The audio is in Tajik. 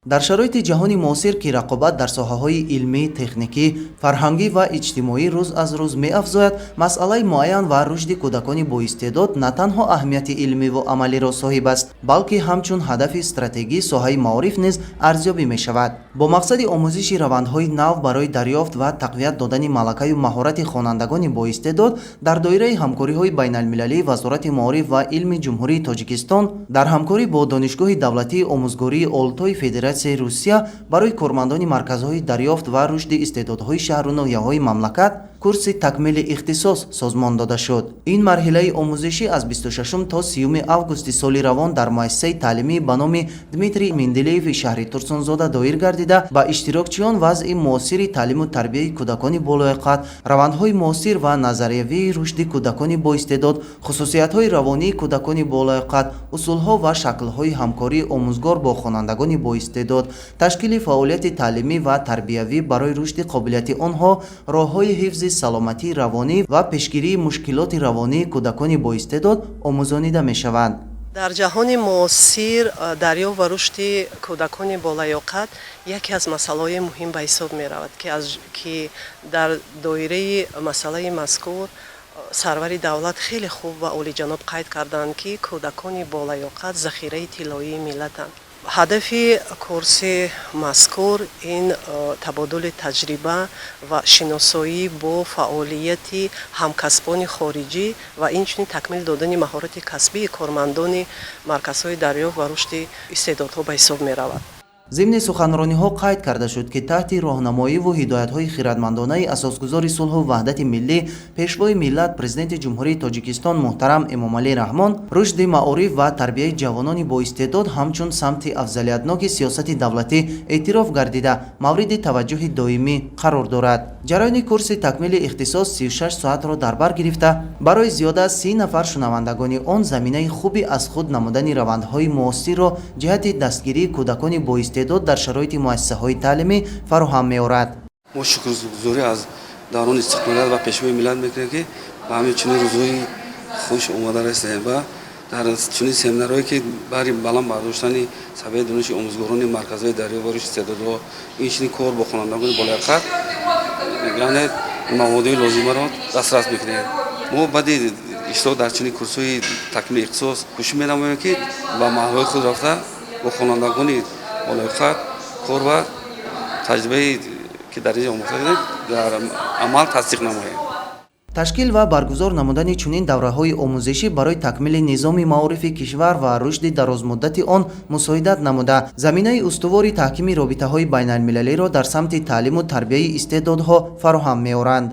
Дар шароити ҷаҳони муосир, ки рақобат дар соҳаҳои илмӣ, техникӣ, фарҳангӣ ва иҷтимоӣ рӯз аз рӯз меафзояд, масъалаи муайян ва рушди кӯдакони боистеъдод на танҳо аҳамияти илмиву амалиро соҳиб аст, балки ҳамчун ҳадафи стратегии соҳаи маориф низ арзёбӣ мешавад. Бо мақсади омӯзиши равандҳои нав барои дарёфт ва тақвият додани малакаю маҳорати хонандагони боистеъдод дар доираи ҳамкориҳои байналмилалии Вазорати маориф ва илми Ҷумҳурии Тоҷикистон дар ҳамкорӣ бо Донишгоҳи давлатии омӯзгории Олтои Федератсияи Русия барои кормандони марказҳои дарёфт ва рушди истеъдодҳои шаҳру ноҳияҳои мамлакат курси такмили ихтисос созмон дода шуд. Ин марҳилаи омӯзишӣ аз 26 то 30 августи соли равон дар муассисаи таълимӣ ба номи Дмитрий Менделееви шаҳри Турсунзода доир гардида, ба иштирокчиён вазъи муосири таълиму тарбияи кӯдакони болояқат, равандҳои муосир ва назариявии рушди кӯдакони боистеъдод, хусусиятҳои равонии кӯдакони болояқат, усулҳо ва шаклҳои ҳамкории омӯзгор бо хонандагони боистеъдод, ташкили фаъолияти таълимӣ ва тарбиявӣ барои рушди қобилияти онҳо, роҳҳои ҳифзи саломатии равонӣ ва пешгирии мушкилоти равонии кӯдакони боистеъдод омӯзонида мешаванд. Дар ҷаҳони муосир дарёфт ва рушди кӯдакони болаёқат яке аз масъалаҳои муҳим ба ҳисоб меравад, ки дар доираи масъалаи мазкур сарвари давлат хеле хуб ва олиҷаноб қайд карданд, ки кӯдакони болаёқат захираи тиллоии миллатанд. Ҳадафи курси мазкур ин табодули таҷриба ва шиносоӣ бо фаъолияти ҳамкасбони хориҷӣ ва инчунин такмил додани маҳорати касбии кормандони марказҳои дарёфт ва рушди истеъдодҳо ба ҳисоб меравад. Зимни суханрониҳо қайд карда шуд, ки таҳти роҳнамоиву ҳидоятҳои хиратмандонаи асосгузори сулҳу ваҳдати миллӣ, Пешвои миллат, Президенти Ҷумҳурии Тоҷикистон муҳтарам Эмомалӣ Раҳмон рушди маориф ва тарбияи ҷавонони боистеъдод ҳамчун самти афзалиятноки сиёсати давлатӣ эътироф гардида, мавриди таваҷҷӯҳи доимӣ қарор дорад. Ҷараёни курси такмили ихтисос 36 соатро дар бар гирифта, барои зиёда аз 30 нафар шунавандагони он заминаи хуби аз худ намудани равандҳои муосирро ҷиҳати дастгирии кӯдакони боистеъдод дар шароити муассисаҳои таълимӣ фароҳам меорад. Мо шукргузорӣ аз даврони истиқлолият ва Пешвои миллат мекунем, ки ба ҳамин чунин рӯзҳои хуш омада расидем ва дар чунин семинарҳое, ки баҳри баланд бардоштани савияи дониши омӯзгорони марказҳои дарёфт ва рушди истеъдодҳо, инчунин кор бо хонандагони болаёқат, яъне маводҳои лозимаро дастрас мекунем. Мо баъди иштирок дар чунин курсҳои такмили ихтисос кӯшиш менамоем, ки ба маҳалҳои худ рафта, бо хонандагони болаёқат кор ва таҷрибае, ки дар инҷо омӯхта шудем, дар амал тасдиқ намоем. Ташкил ва баргузор намудани чунин давраҳои омӯзишӣ барои такмили низоми маорифи кишвар ва рушди дарозмуддати он мусоидат намуда, заминаи устувори таҳкими робитаҳои байналмилалиро дар самти таълиму тарбияи истеъдодҳо фароҳам меоранд.